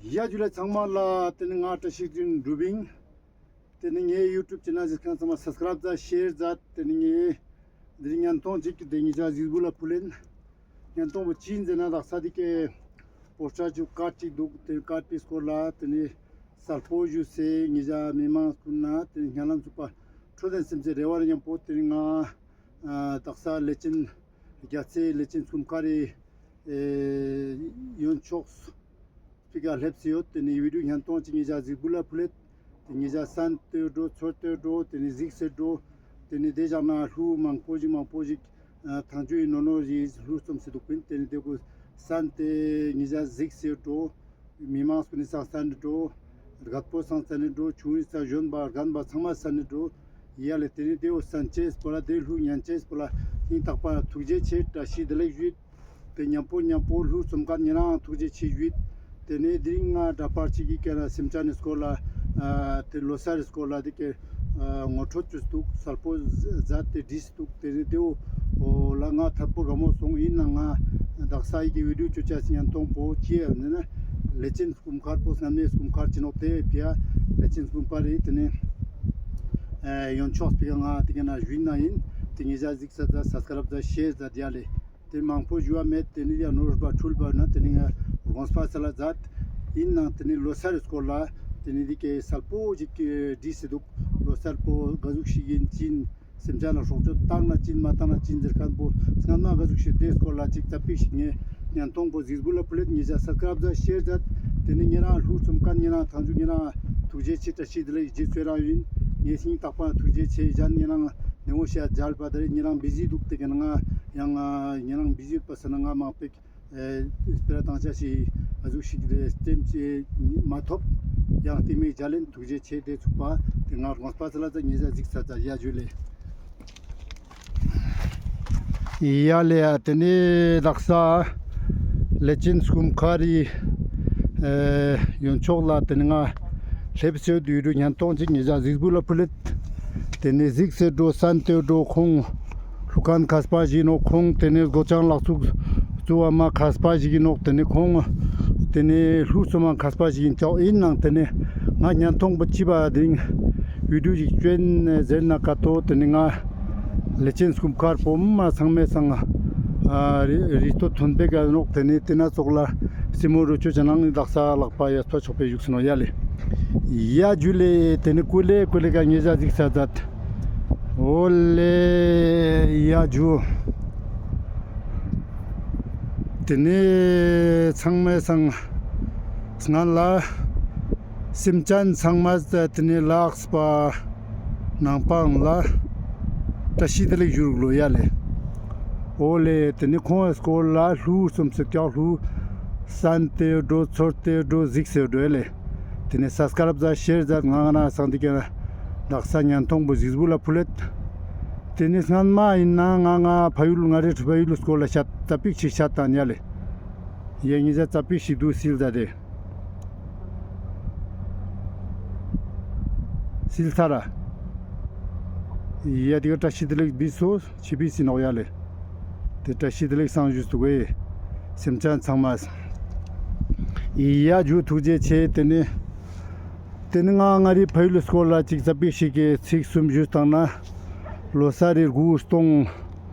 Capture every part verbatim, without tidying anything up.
ཡ་ཇུ་ལེ་ཚང་མ་ལ། ཏེ་ནེ་ང་བཀྲ་ཤིས་དོན་གྲུབ་ཨིན། ཏེ་ནེ་ངའི་ཡུ་ཊུབ་ཆེ་ནལ་གཟིགས་མཁན་ཚང་མ་སབ་སི་ཀ་རབ་མཛད། ཤེར་མཛད། ཏེ་ནེ་ངའི་འདི་རིང་ཉན་ཐོང་ཅིག་ཏེ་ཉེ་ཞ་གཟིགས་འབུལ་ལ་ཕུལ་ཨིན། ཉན་ཐོང་པོ་ཅི་ཨིན་ཟེར་ན་དག་ས་འདི་ཀའི་པོ་སྟར་ཅིག་ཀར་ཌ་ཅིག་དུག། ཏེ་ཀར་ཌ་པོའི་སྐོར་ལ་ཏེ་ནེ་སལ་པོ་ཞུས་སེ་ཉེ་ཞ་མི་མང་ཀུན་ན་ཏེ་ནེ་སྙན་ལམ་ཚུགས་པ་འཕྲོད་དེན་སེམས་ཅན་རེ་བ་རེ་ཉམ་པོ་ཏེ་ནེ་ང་ཨ་དག་ས་ལེ་ཅན་རྒྱ་ཚའི་ལེ་ཅན་སྐུ་མཁར་རི་ཨེ་ཡོན་ཆོག་སྤི་ཀ་ལེབས་སེ་ཡོད། ཏེ་ནེ་བི་ཌིའོ་ཉན་ཐོང་ཅིག་ཉེ་ཞ་གཟིགས་འབུལ་ལ་ཕུལ་ལེད། ཏེ་ཉེ་ཞ་སན་ཏེ་འགྲོ་ཚོར་ཏེ་འགྲོ་ཏེ་ནེ་གཟིགས་སེ་འགྲོ། ཏེ་ནེ་ཏེ་ཞག་ན་ལྷུ་མང་པོ་ཞིག་མང་པོ་ཞིག་ཨ་ཐང་ཆུ་ཡི་ནོ་ནོ་ཞིག་ལྷུ་རྩོམ་སེ་དུག་པིན། ཏེ་ནེ་ཏེ་གུ་སན་ཏེ་ཉེ་ཞ་གཟིགས་སེ་འགྲོ། མི་མང་སྐུ་ནི་སང་སན་ཏེ་འགྲོ། རྒད་པོ་སང་སན་ཏེ་འགྲོ། ཆུང་ངུའི་སང་གཞོན་པ་རྒན་པ་ཚང་མ་སན་ཏེ་འགྲོ། ཡ་ལེ་ཏེ་ནེ་ཏེ་བོ་སན་ཅེས་པོ་ལ་ཏེ་ལྷུ་ཉན་ཅེས་པོ་ལ་སྙིང་ཐག་པ་ཐུགས་རྗེ་ཆེ་བཀྲ་ཤིས་བདེ་ལེགས་ཞུས། ཏེ་ཉམ་པོ་ཉམ་པོ་ལྷུ་རྩོམ་མཁན་ཉེ་རང་ཐུགས་རྗེ་ཆེ་ཞུས། ཏེ་ནེ་དེ་རིང་ང་འདྲ་པར་ཅིག་གི་ཀ་ན་སེམས་ཅན་ནི་སྐོར་ལ་ཨ་ཏེ་ལོ་གསར་རི་སྐོར་ལ་ཏེ་ཀའི་ཨ་ངོ་སྤྲོད་ཅོས་དུག། སལ་པོ་མཛད་དེ་བྲིས་དུག། ཏེ་ནེ་ཏེ་བོ་ལ་ང་ཐད་པོ་དགའ་མོ་སོང་། ཨིན་ནའང་ང་དག་ས་ཡི་གེ་བི་ཌིའོ་ཅོ་ཅེས་སི་ཉན་ཐོང་པོ་ཅི་ཡ་ཟེར་ན་ལེ་ཅན་སྐུ་མཁར་པོ་སྔན་མའི་སྐུ་མཁར་ཅི་ནོག་ཏེ་ཕི་ཡ་ལེ་ཅན་སྐུ་མཁར་རི་ཏེ་ནེ་ཨ་ཡོན་ཆོག་སྤི་ཀ་ང་ཏེ་ཀ་ན་ཞུས་ན་ཨིན། ཏེ་ཉེ་ཞ་གཟིགས་ས་མཛད། སབ་སི་ཀ་རབ་མཛད། ཤེར་མཛད། ཡ་ལེ། ཏེ་མང་པོ་ཞུ་བ་མེད། ཏེ་ནེ་ཡ་ནོར་བ་འཁྲུལ་བ་ན་ཏེ་ནེ་ང་དགོངས་པ་སལ་ལ་མཛད། ཨིན་ནའང་ཏེ་ནེ་ལོ་གསར་རི་སྐོར་ལ་ཏེ་ནེ་འདི་ཀའི་སལ་པོ་ཞིག་བྲིས་སེ་དུག། ལོ་གསར་པོ་ག་ཟུག་ཞིག་ཨིན་ཅི་ཨིན། སེམས་ཅན་ལ་སྲོག་གཅོད་བཏང་ན་ཅི་ཨིན་མ་བཏང་ན་ཅི་ཨིན་ཟེར་མཁན་པོ་སྔན་མ་ག་ཟུག་ཞིག་ཏེའི་སྐོར་ལ་ཅིག་ཙ་པིག་ཞིག་ངའི་ཉན་ཐོང་པོ་གཟིགས་འབུལ་ལ་ཕུལ་ལེད། ཉེ་ཞ་སབ་སི་ཀ་རབ་མཛད། ཤེར་མཛད། ཏེ་ནེ་ཉེ་རང་ལྷུ་རྩོམ་མཁན་ཉེ་རང་ཐང་ཆུ་ཉེ་རང་ཐུགས་རྗེ་ཆེ་བཀྲ་ཤིས་བདེ་ལེགས་ཞུས་ཚོད་རང་ཨིན། ངའི་སྙིང་ཐག་པ་ཐུགས་རྗེ་ཆེ། ཞན་ཉེ་རང་ནེ་འོ་ཤ་མཇལ་བ་ད་རེ་ཉེ་རང་བི་ཟི་དུག། ཏེ་ཀ་ན་ང་ཡང་ཉེ་རང་བི་ཟི་ཡོད་པ་སང་ན་ང་མང་པོ་ཨེ་སྤེ་ར་བཏང་ཆ་ཞིག་ཨ་ཟུག་ཞིག་རེ་སྟེམ་ཅེས་མ་ཐོབ། ཡང་ཏེ་མི་མཇལ་ལེན། ཐུགས་རྗེ་ཆེ། ཏེ་ཚུགས་པ་ཏེ་ང་དགོངས་པ་སལ་ལ་མཛད། ཉེ་ཞ་གཟིགས་ས་མཛད། ཡ་ཇུ་ལེ། ཡ་ལེ། ཡ་ཏེ་ནེ་དག་ས་ལེ་ཅན་སྐུ་མཁར་རི་ཨེ་ཡོན་ཆོག་ལ་ཏེ་ནེ་ང་ལེབས་སེ་ཡོད། བི་ཌིའོ་ཉན་ཐོང་ཅིག་ཉེ་ཞ་གཟིགས་འབུལ་ལ་ཕུལ་ལེད། ཏེ་ནེ་གཟིགས་སེ་འགྲོ། སན་ཏེ་འགྲོ། ཁོང་ལྷུ་མཁན་མཁས་པ་ཞིག་ཨིན་ནོག། ཁོང་ཏེ་ནེ་སྒོ་བྱང་ལག་བཙུགས་བཙུགས་པ་མ་མཁས་པ་ཞིག་ཨིན་ནོག། ཏེ་ནེ་ཁོང་ཏེ་ནེ་ལྷུ་རྩོམ་མ་མཁས་པ་ཞིག་ཨིན་ཅོག། ཨིན་ནའང་ཏེ་ནེ་ང་ཉན་ཐོང་པོ་ཅི་བ་དེ་རིང་བི་ཌིའོ་ཞིག་ཅོ་ཨིན་ཟེར་ན་ཀ་ཏོ་ཏེ་ནེ་ང་ལེ་ཅན་སྐུ་མཁར་པོ་མ་ཚང་མའི་སང་ཨ་རི་རི་ཏོ་ཐོན་པེ་ག་ནོག། ཏེ་ནེ་ཏེ་ན་ཙོགས་ལ་སི་མོ་རུ་ཅོ་ཅེས་ནང་ནི་དག་ས་ལག་པ་ཡ་ཐོ་ཆོག་པའི་བཞུགས་སེ་ནོག། ཡ་ལེ། ཡ་ཇུ་ལེ། ཏེ་ནེ་ཀུ་ལེ་ཀུ་ལེ་ག་ཉེ་ཞ་གཟིགས་ས་མཛད། འོ་ལེ་ཡ་ཇུ། ཏེ་ནེ་ཚང་མའི་སང་སྔན་ལ་སེམས་ཅན་ཚང་མ་ཏེ་ནེ་ལགས་པ་ནང་པའང་ལ་བཀྲ་ཤིས་བདེ་ལེགས་ཞུ་རུག་ལོ། ཡ་ལེ། འོ་ལེ། ཏེ་ནེ་ཁོང་སྐོར་ལ་ལྷུ་རྩོམ་སེ་ཀྱག། ལྷུ་སན་ཏེ་འགྲོ། ཚོར་ཏེ་འགྲོ། གཟིགས་སེ་འགྲོ། ཡ་ལེ། ཏེ་ནེ་སབ་སི་ཀ་རབ་མཛད། ཤེར་མཛད། ང་ང་ན་སང་འདི་ཀ་ན་དག་ས་ཉན་ཐོང་པོ་གཟིགས་འབུལ་ལ་ཕུལ་ལེད། ཏེ་ནེ་སྔན་མ་ཨིན་ན་ང་ང་ཕ་ཡུལ་ང་རི་ཕ་ཡུལ་སྐོར་ལ་ཤད་ཙ་པིག་ཞིག་ཤད་དང་། ཡ་ལེ། ཡ་ཉེ་ཞ་ཙ་པིག་ཞིག་དུག་སིལ་ཟ་ཏེ། སིལ་ཚར་ར། ཡ་ཏེ་ཀ་བཀྲ་ཤིས་བདེ་ལེགས་བི་སོ་ཆི་བི་སི་ནོག། ཡ་ལེ། ཏེ་བཀྲ་ཤིས་བདེ་ལེགས་སང་ཞུས་དུག་གེ། སེམས་ཅན་ཚང་མ། ཡ་ཇུ་ཐུགས་རྗེ་ཆེ། ཏེ་ནེ་ཏེ་ནེ་ང་ང་རི་ཕ་ཡུལ་སྐོར་ལ་ཅིག་ཙ་པིག་ཞིག་གི་ཚིག་གསུམ་ཞུས་བཏང་ན། ལོ་གསར་རི་གུ་སྟོང་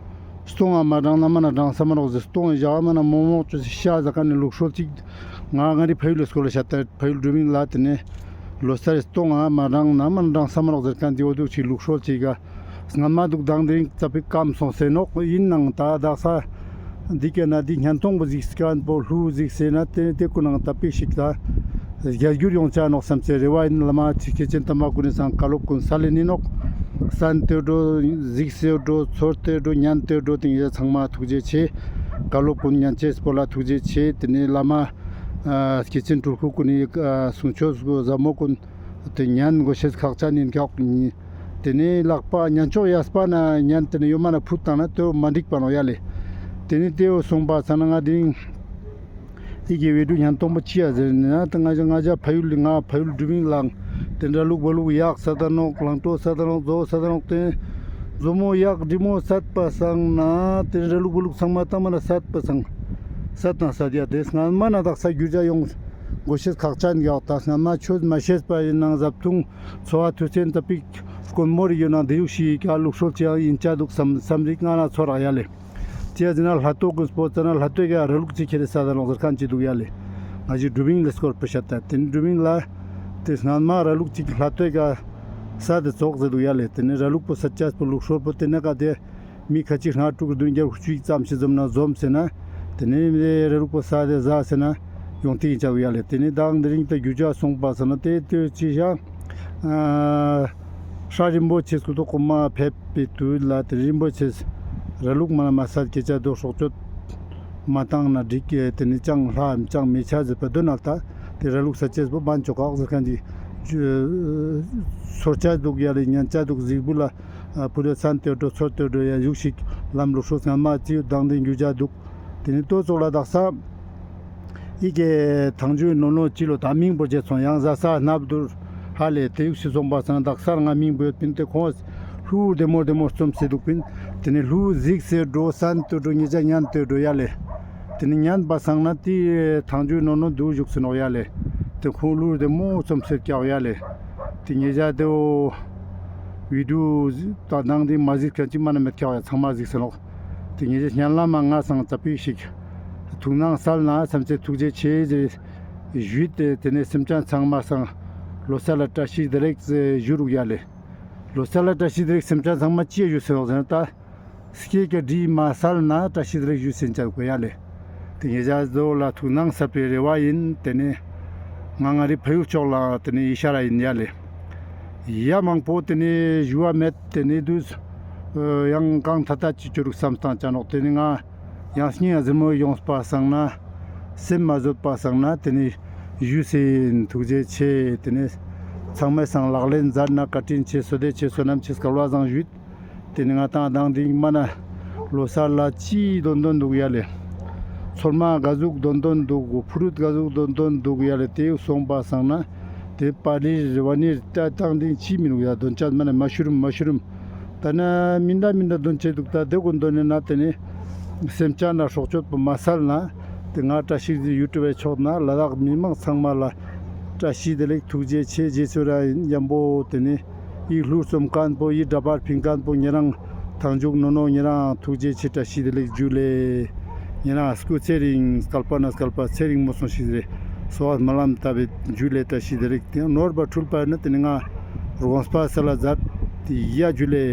སྟོང་ང་མ་དྲང་ན་མ་ན་དྲང་ས་མ་ནོག་ཟེར། སྟོང་ཞག་མ་ན་མོག་མོག་ཅོས་སེ་ཤ་ཟ་མཁན་ནི་ལུགས་སྲོལ་ཅིག། ང་ང་རི་ཕ་ཡུལ་སྐོར་ལ་ཤད་ད་ཕ་ཡུལ་འགྲུལ་མིན་ལ་ཏེ་ནེ་ལོ་གསར་རི་སྟོང་ང་མ་དྲང་ན་མ་ན་དྲང་ས་མ་ནོག་ཟེར་མཁན་ཏེ་འོ་དུག་ཅིག་ལུགས་སྲོལ་ཅིག་ག་སྔན་མ་དུག། དང་དེ་རིང་ཙ་པིག་སྐམ་སོང་སེ་ནོག། ཨིན་ནའང་ད་དག་ས་འདི་ཀ་ན་འདི་ཉན་ཐོང་པོ་གཟིགས་མཁན་པོ་ལྷུ་གཟིགས་སེ་ན་ཏེ་ཏེ་ཀུན་ནང་ཙ་པིག་ཞིག་ད་རྒྱལ་འགྱུར་ཡོང་ཆ་ནོག་སམ་སེ་རེ་བ་ཨིན། བླ་མ་ཆོས་སྐྱེས་ཆེན་དམ་པ་ཀུན་ནི་སང་བཀའ་སློབ་ཀུན་སལ་ལེ་ནི་ནོག། སན་ཏེ་འགྲོ། གཟིགས་སེ་འགྲོ། ཚོར་ཏེ་འགྲོ། ཉན་ཏེ་འགྲོ། ཏེ་ཡ་ཚང་མ་ཐུགས་རྗེ་ཆེ། བཀའ་སློབ་ཀུན་ཉན་ཅེས་པོ་ལ་ཐུགས་རྗེ་ཆེ། ཏེ་ནེ་བླ་མ་ཨ་སྐྱེས་ཆེན་སྤྲུལ་སྐུ་ཀུན་ནི་ཨ་གསུང་ཆོས་ཟབ་མོ་ཀུན་ཏེ་ཉན་དགོས་ཤེས་ཁག་ཅན་ཨིན་ཀྱག། ཏེ་ནེ་ལག་པ་ཉན་ཆོག་ཡས་པ་ན་ཉན། ཏེ་ནེ་ཡོད་མ་ན་ཕུད་བཏང་ན་ཏེ་མ་འགྲིག་པ་ནོག་ཡ་ལེ། ཏེ་ནེ་ཏེ་བོ་སོང་པ་ས་ན་ང་དེ་རིང་ཨི་གེ་བི་ཌིའོ་ཉན་ཐོང་པོ་ཅི་ཡ་ཟེར་ན་ཏེ་ང་ཞ་ང་ཞ་ཕ་ཡུལ་ལི་ང་ཕ་ཡུལ་འགྲུལ་མིན་ལ་ཏེ་འདྲ་ལུག་བ་ལུག་ཡག་ས་ད་ནོག། གླང་ཀྲོ་ས་ད་ནོག། མཛོ་ས་ད་ནོག། ཏེ་མཛོ་མོ་ཡག་འབྲི་མོ་སད་པ་སང་ན་ཏེ་འདྲ་ལུག་བ་ལུག་ཚང་མ་ཏང་མ་ན་སད་པ་སང་སད་ན་སད་ཡ་ཏེ་སྔན་མ་ན་དག་ས་རྒྱུ་ཆ་ཡོང་ གོ་ཤེས་ཁག་ཅན་ཡོད་ད། སྔ་མ་ཆོས་མ་ཤེས་པ་ཡིན་ནང་བཟའ་བཏུང་འཚོ་བ་དུས་ཆེན་ཙ་པིག་དཀོན་མོ་རིག་ཡོད་ནང་དེ་ཡུག་ཤིག་ག་ལུགས་སྲོལ་ཅི་ཡང་ཡིན་ཆ་འདུག་བསམ་བསམ་རིག་ང་ན་ཚོར་རག་ཡ་ལེ། ཅི་ཡ་ཟེར་ན་ལྷ་ཏོ་གི་སྤོ་ཙ་ན་ལྷ་ཏོའི་ག་ར་ལུག་ཅིག་ཁྱེར་ས་ད་ལོང་ཟེར་མཁན་ཅིག་འདུག་ཡ་ལེ། ང་ཞིག་སྒྲུབ་ཡིན་ལེ་སྐོར་པུ་ཤ་ད་དེ་ནི་སྒྲུབ་ཡིན་ལ་དེ་སྔ་མ་ར་ལུག་ཅིག་ལྷ་ཏོའི་ག་ས་དེ་ཙོག་ཟེར་འདུག་ཡ་ལེ། དེ་ནི་ར་ལུག་པོ་ས་ཆ་པོ་ལུགས་སྲོལ་པོ་དེ་ནི་ག་དེ་མི་ཁ་ཅིག་ལྔ་དྲུག་བདུན་བརྒྱད་དགུ་བཅུ་ཙམ་ཞིག་འཛོམས་ན་འཛོམས་ཟེར་ན་དེ་ནི་ར་ལུག་པོ་ས་དེ་ཟ་ཟེར་ན་ཡོང་ཏེ་ཡིན་ཆ་འདུག་ཡ་ལེ། དེ་ནི་མདང་དེ་རིང་ད་རྒྱུ་ཆ་སོང་པ་ཟེར་ན་དེ་དེ་ཅི་ཤ་ཨ་སྲས་རིན་པོ་ཆེ་སྐུ་ཐོག་གོ་མ་ཕེབས་པའི་དུས་ལ་དེ་རིན་པོ་ཆེས་ར་ལུག་མ་ན་མ་ས་སྐད་ཆ་དོ་སྲོག་གཅོད་མ་བཏང་ན་འགྲིག་གི། དེ་ནི་ཅང་ལྷ་ཅང་མི་ཆ་ཟེར་པ་དོན་ལ་ད་དེ་ར་ལུག་ས་ཆེས་པོ་བན་ཅོ་ཁག་ཟེར་མཁན་གྱི་ཚོར་ཆ་འདུག་ཡ་ལེ། ཉན་ཆ་འདུག་གཟིགས་འབུལ་ལ་ཕུ་ལེ་ཚན་ཏེ་འགྲོ་ཚོར་ཏེ་འགྲོ་ཡ་ཡུག་ཤིག་ལམ་ལུགས་སྲོལ་སྔ་མ་ཅི་དང་དེ་རྒྱུ་ཆ་འདུག་དེ་ནི་ཏོ་ཙོག་ལ་དག་ས་ཨི་ཀེ་ཐང་ཇུའི་ནོ་ནོ་ཅི་ལོ་ད་མིང་པོ་བརྗེད་སོང་། ཡང་ཟ་ས་སྣབས་དུར་ཧ་ལེ་དེ་ཡུག་སི་སོང་པ་སང་དག་སར་ང་མིང་པོ་ཡོད་པིན། དེ་ཁོང་ལྷུ་བདེ་མོ་བདེ་མོ་རྩོམ་སེ་འདུག་པིན། དེ་ནི་ལྷུ་གཟིགས་སེ་འགྲོ་སན་དུ་འགྲོ་ཉེ་ཆ་ཉན་དུ་འགྲོ་ཡ་ལེ། དེ་ནི་ཉན་པ་སང་ན་དེ་ཐང་ཇུའི་ནོ་ནོ་འདུག་བཞུགས་སེ་ནོག་ཡ་ལེ། དེ་ཁོང་ལྷུ་བདེ་མོ་རྩོམ་སེ་སྐྱག་ཡ་ལེ། དེ་ཉེ་ཆ་དེ་འོ་བི་ཌིའོ་ད་ནང་དེ་མ་གཟིགས་མཁན་ཅིག་མ་ན་མེད་སྐྱག་ཡ་ཚང་མ་གཟིགས་སེ་ནོག་དེ་ཉེ་ཆ་སྙན་ལམ་མ་ང་སང་ཙ་པིག་ཞིག་ཐུགས་སྣང་སལ་ན་སེམས་ཚེ་ཐུགས་རྗེ་ཆེ་ཟེར་ཞུས་ཏེ་དེ་ནས་སེམས་ཅན་ཚང་མ་སང་ལོ་གསར་ལ་བཀྲ་ཤིས་བདེ་ལེགས་ཟེར་ཞུ་རུག་ཡ་ལེ། ལོ་གསར་ལ་བཀྲ་ཤིས་བདེ་ལེགས་སེམས་ཅན་ཚང་མ་ཅི་ཡ་ཞུ་སེ་ནོག་ཟེར་ན་ད་སྐྱེས་ཀྱི་དྲི་མ་སལ་ན་བཀྲ་ཤིས་བདེ་ལེགས་ཞུ་སེ་ཆ་དགོས་ཡ་ལེ། དེ་ཉེ་ཆ་ཟོ་ལ་ཐུགས་སྣང་ཟབ་པའི་རེ་བ་ཡིན། དེ་ནས་ང་ང་རི་ཕ་ཡུལ་ཕྱོགས་ལ་དེ་ནས་ཡི་ཤ་ར་ཡིན་ཡ་ལེ། ཡ་མང་པོ་དེ་ནས་ཞུ་བ་མེད། དེ་ནས་དུས་ཡང་གང་ཐ་ཐ་ཅི་ཅོ་རུག་བསམ་སྟངས་ཅ་ནོག་དེ་ནས་ང་ཡང་སྙིང་ཡང་ཟིར་མོ་ཡོངས་པ་སང་ན་སེམས་མ་བཟོད་པ་སང་ན་དེ་ནས་ཞུ་སེ་ཡིན། ཐུགས་རྗེ་ཆེ། དེ་ནས་ཚང་མའི་སང་ལག་ལེན་མཛད་ན་བཀའ་དྲིན་ཆེ། བསོད་བདེ་ཆེ། བསོད་ནམས་ཆེ། སྐལ་བ་བཟང་ཞུས། དེ་ནི་ང་ཏང་དང་དེ་མ་ན་ལོ་གསར་ལ་ཅི་དོན་དོན་འདུག་ཡ་ལེ། ཚོད་མ་ག་ཟུག་དོན་དོན་འདུག་ཕུ་རུད་ག་ཟུག་དོན་དོན་འདུག་ཡ་ལེ། དེ་སོང་པ་སང་ན་དེ་པ་ནིར་བ་ནིར་ཏ་དང་དེ་ཅི་མི་འདུག་ཡ། དོན་ཅ་མ་ན་མ་ཤུ་རུམ་མ་ཤུ་རུམ་ད་ན་མི་འདྲ་མི་འདྲ་དོན་ཅེ་འདུག་ད་དེ་ཀུན་དོན་ནི་ན་དེ་ནི་སེམས་ཅན་ན་སྲོག་གཅོད་པོ་མ་སལ་ན་དེ་ང་བཀྲ་ཤིས་ཟི་ཡུ་ཊུབ་བའི་ཕྱོགས་ན་ལ་དྭགས་མི་མང་ཚང་མ་ལ་བཀྲ་ཤིས་བདེ་ལེགས་ཐུགས་རྗེ་ཆེ། རྗེས་སུ་ར་ཡིན་ཡམ་པོ་དེ་ནི། ཡིག་ལྷུར་རྩོམ་མཁན་པོ་ཡིག་འདྲ་པར་ཕིང་མཁན་པོ་ཉེ་རང་ཐང་ཇུག་ནོ་ནོ་ཉེ་རང་ཐུགས་རྗེ་ཆེ། བཀྲ་ཤིས་བདེ་ལེགས་ཇུ་ལེ། ཉེ་རང་སྐུ་ཚེ་རིང་སྐལ་པ་ན་སྐལ་པ་ཚེ་རིང་མོ་སོང་ཤིག་རེ་སོ་བ་སྨོན་ལམ་བཏབ་པའི་ཇུ་ལེ། བཀྲ་ཤིས་བདེ་ལེགས། དེ་ནོར་བ་འཁྲུལ་པ་ཡིན་ན་དེ་ནི་ང་དགོངས་པ་སལ་ལ་མཛད་དེ་ཡ་ཇུ་ལེ།